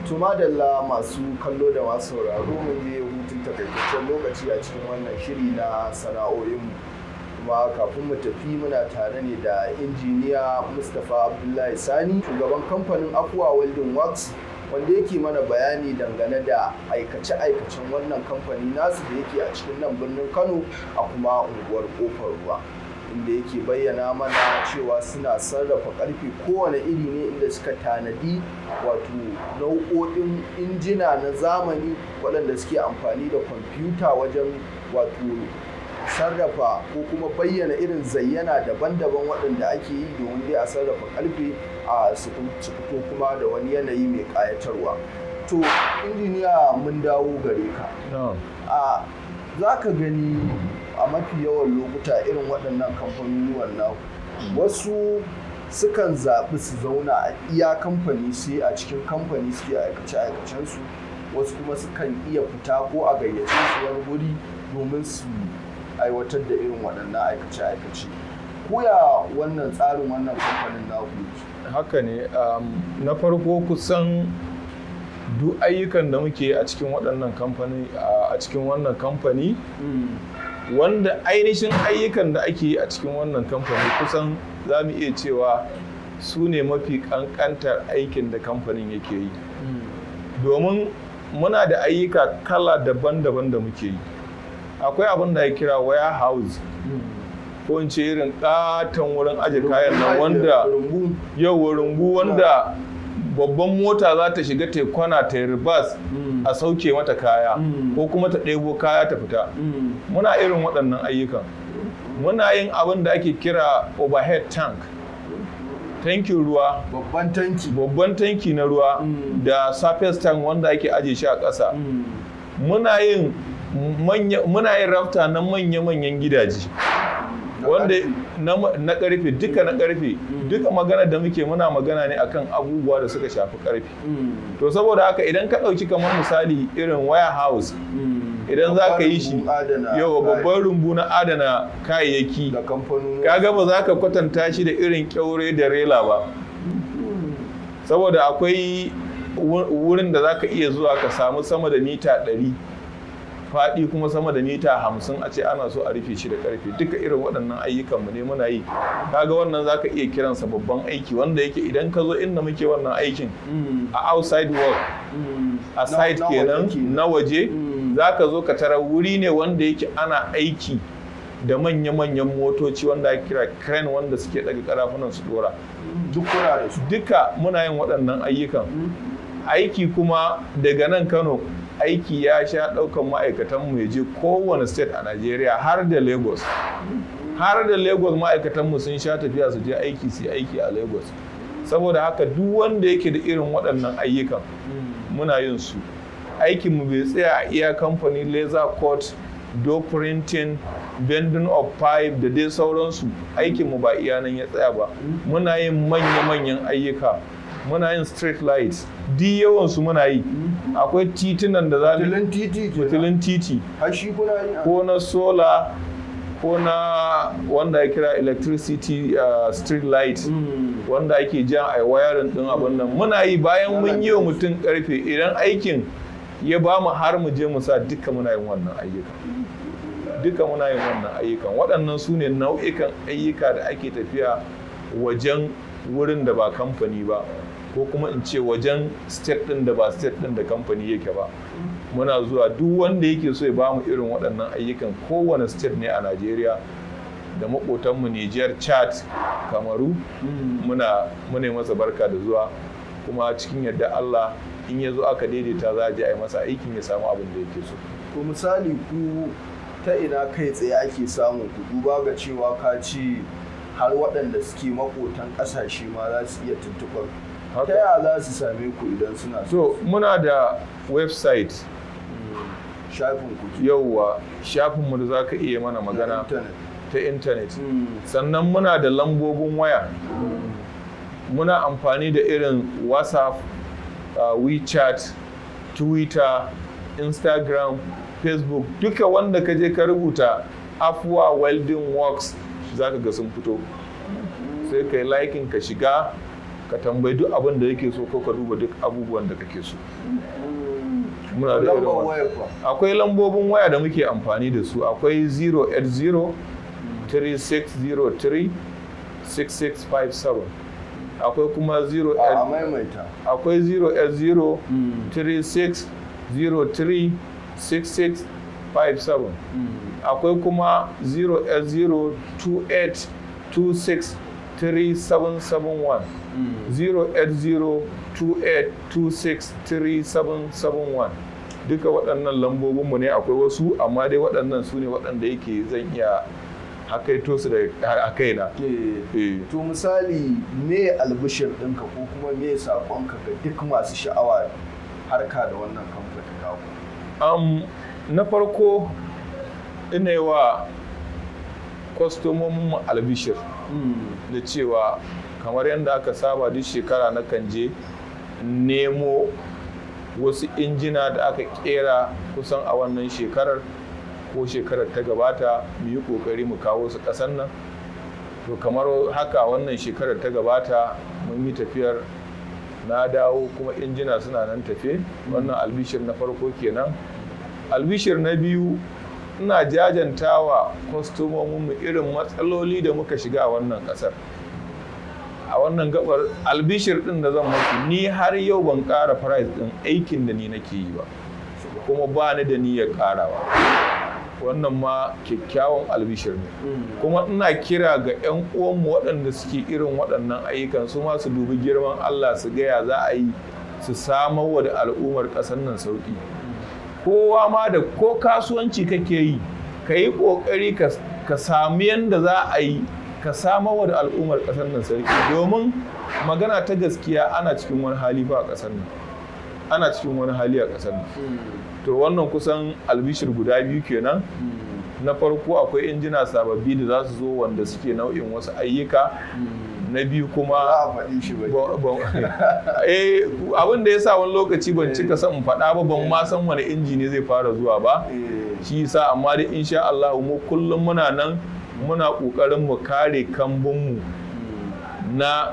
To madalla, masu kallo da masu sauraro, mun je hutun takaitaccen lokaci a cikin wannan shiri na sana'o'inmu. Kuma kafin mu tafi, muna tare ne da Injiniya Mustapha Abdullahi Sani, shugaban kamfanin Afuwa Welding Works, wanda yake mana bayani dangane da aikace-aikacen wannan kamfani nasu da yake a cikin nan birnin Kano, a kuma unguwar Kofar Ruwa, inda yake bayyana mana cewa suna sarrafa karfe kowane iri ne, inda suka tanadi wato nau'o'in injina na zamani waɗanda suke amfani da kwamfuta wajen wato sarrafa ko kuma bayyana irin zayyana daban-daban waɗanda ake yi domin dai a sarrafa karfe a su fito kuma da wani yanayi mai ƙayatarwa. To injiniya, mun dawo gare ka. A za ka gani a mafi yawan lokuta irin waɗannan kamfanonuwan naku, wasu sukan zaɓi su zauna a iya kamfani, sai a cikin kamfani suke aikace-aikacensu, wasu kuma sukan iya fita ko a gayyace su wani guri domin su aiwatar da irin waɗannan aikace-aikace. Koya wannan tsarin wannan kamfanin naku yake? Haka ne. Na farko, kusan duk ayyukan da muke a cikin waɗannan kamfani, a cikin wannan kamfani, wanda ainihin ayyukan da ake yi a cikin wannan kamfani, kusan za mu iya cewa su ne mafi ƙanƙantar aikin da kamfanin yake yi, domin muna da ayyuka kala daban-daban da muke yi. Akwai abin da ya kira warehouse, ko in ce irin ƙaton wurin aje kayan nan wanda Rumbu. Yau, rumbu wanda babban mota za ta shiga ta kwana, ta yi reverse, a sauke mata kaya ko kuma ta ɗebo kaya ta fita. Muna irin waɗannan ayyukan. Muna yin abin da ake kira overhead tank, tankin ruwa. Babban tanki. Babban tanki na ruwa da surface tank wanda ake aje shi a ƙasa. Muna yin rafter na manya-manyan gidaje wanda na karfe, duka na karfe. Duka magana da muke, muna magana ne akan abubuwa da suka shafi karfe. To saboda haka, idan ka ɗauki kamar misali irin warehouse, idan za ka yi shi, yau, babban rumbu na adana kayayyaki, da kamfanoni, kaga ba za ka kwatanta shi da irin kyaure da rela ba, saboda akwai wurin da za ka iya zuwa ka samu sama da mita 100 faɗi, kuma sama da mita 50, a ce ana so a rufe shi da ƙarfe. Duka irin waɗannan ayyukanmu ne muna yi. Kaga wannan za ka iya kiransa babban aiki, wanda yake idan ka zo inda muke wannan aikin a outside work, a site kenan, na waje, za ka zo ka tara wuri ne wanda yake ana aiki da manya-manyan motoci wanda ake kira crane, wanda suke daga karafunan su dora. Duk kuna da su? Duka muna yin waɗannan ayyukan. Aiki kuma daga nan Kano, aiki ya sha ɗaukan ma'aikatanmu ya je kowane state a Najeriya, har da Lagos. Har da Lagos ma'aikatanmu sun sha tafiya su je aiki, su yi aiki a Lagos. Saboda haka, duk wanda yake da irin waɗannan ayyukan, muna yin su. Aikinmu bai tsaya a iya kamfani laser cut, door printing, bending of pipe da dai sauransu. Aikinmu ba iya nan ya tsaya ba. Muna yin manya-manyan ayyuka, muna yin street lights, duk yawansu muna yi. Akwai titunan da za mu Fitilun titi kenan. Fitilun titi. Har shi kuna yi? Ko na solar, ko na wanda ya kira electricity street light, wanda ake jan a wayarin din abin nan, muna yi. Bayan mun yi wa mutum karfe, idan aikin ya ba mu har mu je mu sa, duka muna yin wannan ayyuka. Duka muna yin wannan ayyukan. Waɗannan su ne nau'ikan ayyuka da ake tafiya wajen wurin da ba kamfani ba, ko kuma in ce wajen state ɗin da ba state ɗin da kamfani yake ba. Muna zuwa. Duk wanda yake so ya ba mu irin waɗannan ayyukan, kowane state ne a Najeriya da maƙotanmu Niger, Chad, Kamaru, muna mune masa barka da zuwa. Kuma cikin yadda Allah, in ya zo aka daidaita, za a je a yi masa aikin, ya samu abin da yake so. To misali, ku ta ina kai tsaye ake samun ku, duba ga cewa ka ce har waɗanda suke makotan ƙasashe ma za su iya tuntuɓar? Ta yaya za su same ku idan suna so? Muna da website. Shafin ku? Yauwa, shafinmu da za ka iya mana magana ta intanet. Sannan muna da lambobin waya. Muna amfani da irin WhatsApp, WeChat, Twitter, Instagram, Facebook. Duka wanda ka je ka rubuta Afuwa Welding Works, za ka ga sun fito. Sai ka yi liking, ka shiga. Ka tambayi duk abin da yake so ko ka duba duk abubuwan da kake so. Muna da irin akwai lambobin waya da muke amfani da su. Akwai 080 3603 6657. Akwai kuma 0 akwai 080 3603 6657. Akwai kuma 080 28 26 3771. 080 28 26 3771. Duka waɗannan lambobinmu ne. Akwai wasu, amma dai waɗannan su ne waɗanda yake zan iya hakaito su da a kaina. To misali, me albishir ɗinka ko kuma me saƙonka ga duk masu sha'awa harka da wannan kamfanin naku? Na farko, ina yi wa kwastomomin albishir da cewa kamar yadda aka saba duk shekara na kan je nemo wasu injina da aka kera kusan a wannan shekarar ko shekarar ta gabata, mu yi kokari mu kawo su ƙasar nan. To kamar haka wannan shekarar ta gabata mun yi tafiyar, na dawo kuma injina suna nan tafe. Wannan albishir na farko kenan. Albishir na biyu, ina jajantawa kwastomominmu irin matsaloli da muka shiga a wannan ƙasar. A wannan gabar, albishir din da zan muku, ni har yau ban ƙara price din aikin da ni nake yi ba, kuma ba ni da niyyar ƙarawa. Wannan ma kyakkyawan albishir ne. Kuma ina kira ga 'yan uwanmu waɗanda suke irin waɗannan ayyukan, su ma su dubi girman Allah su gaya za a yi su samar wa da al'ummar ƙasar nan sauƙi. Kowa ma da ko kasuwanci kake yi, ka yi ƙoƙari ka sami yadda za a yi ka samar wa da al'ummar ƙasar nan sauƙi, domin magana ta gaskiya, ana cikin wani hali ba a ƙasar nan, ana cikin wani hali a ƙasar nan. To wannan kusan albishir guda biyu kenan. Na farko, akwai injina sababbi da za su zo wanda suke nau'in wasu ayyuka. Na biyu kuma, abin da ya sa wani lokaci ban cika son in faɗa ba, ban ma san wani inji ne zai fara zuwa ba, shi yasa. Amma dai insha Allah mu kullum muna nan muna ƙoƙarin mu kare kambunmu na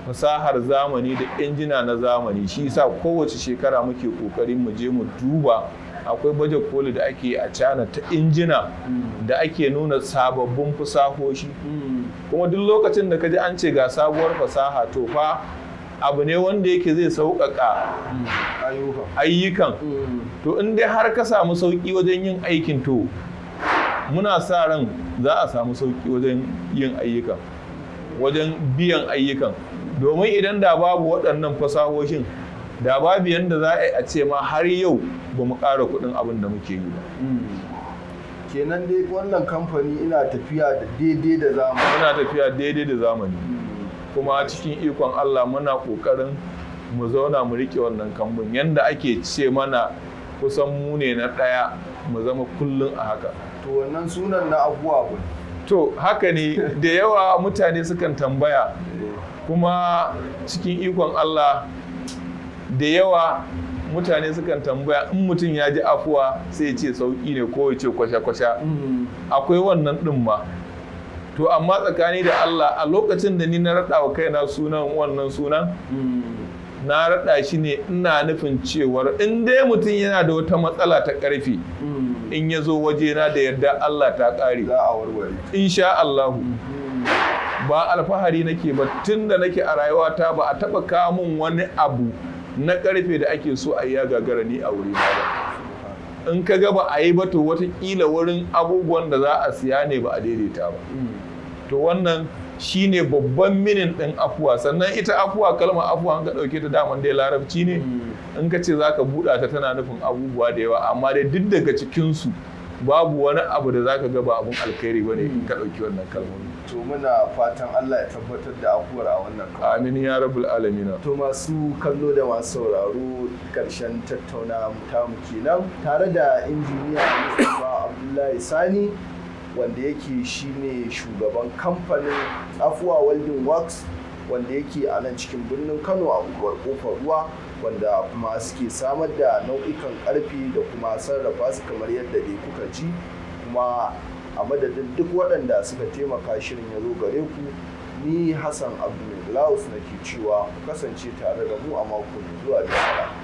fasahar zamani da injina na zamani. Shi yasa kowace shekara muke ƙoƙarin mu je mu duba. Akwai baje koli da ake a China ta injina da ake nuna sababbin fasahoshi. Kuma duk lokacin da ka ji an ce ga sabuwar fasaha, to fa abu ne wanda yake zai sauƙaƙa ayyukan. To in dai har ka samu sauƙi wajen yin aikin, to muna sa ran za a samu sauƙi wajen yin ayyukan, wajen biyan ayyukan. Domin idan da babu waɗannan fasahoshin, da babu yanda za a yi a ce ma har yau ba mu ƙara kuɗin abin da muke yi ba. Kenan dai wannan kamfani ina tafiya da daidai da zamani. Muna tafiya daidai da zamani, kuma cikin ikon Allah muna ƙoƙarin mu zauna mu riƙe wannan kambun. Yanda ake ce mana kusan mu ne na ɗaya, mu zama kullum a haka. To wannan sunan na abuwa ba? To haka ne, da yawa mutane sukan tambaya. Kuma cikin ikon Allah da yawa mutane sukan tambaya, in mutum ya ji afuwa sai ya ce sauƙi ne ko ya ce kwasha-kwasha. Akwai wannan ɗin ma. To amma tsakani da Allah, a lokacin da ni na raɗa wa kaina sunan, wannan sunan na raɗa shi ne ina nufin cewar in dai mutum yana da wata matsala ta ƙarfi, in ya zo wajena, da yarda Allah ta ƙare. Za a warware. Insha Allahu. Ba alfahari nake ba, tun da nake a rayuwata ba a taɓa kamun wani abu na ƙarfe da ake so a yi ya gagara ni a wuri ba. In ka ga ba a yi ba, to watakila wurin abubuwan da za a siya ne ba a daidaita ba. To wannan shine babban meaning ɗin afuwa. Sannan ita afuwa, kalmar afuwa, an ka ɗauke ta, daman dai larabci ne. In ka ce za ka buɗa ta, tana nufin abubuwa da yawa, amma dai duk daga cikinsu babu wani abu da za ka ga ba abun alkhairi ba ne in ka ɗauki wannan kalmomi. To muna fatan Allah ya tabbatar da afuwar a wannan kamfani. Amin ya rabbul alamin. To masu kallo da masu sauraro, karshen tattauna tamu kenan tare da injiniya Mustapha Abdullahi Sani, wanda yake shine shugaban kamfanin Afuwa Welding Works, wanda yake a nan cikin birnin Kano a unguwar Kofar Ruwa, wanda kuma suke samar da nau'ikan karfe da kuma sarrafa su kamar yadda dai kuka ji. Kuma a madadin duk waɗanda suka taimaka shirin ya zo gare ku, Ni Hassan Abdu Mai Blouse nake cewa ku kasance tare da mu a mako mai zuwa. Bisalam.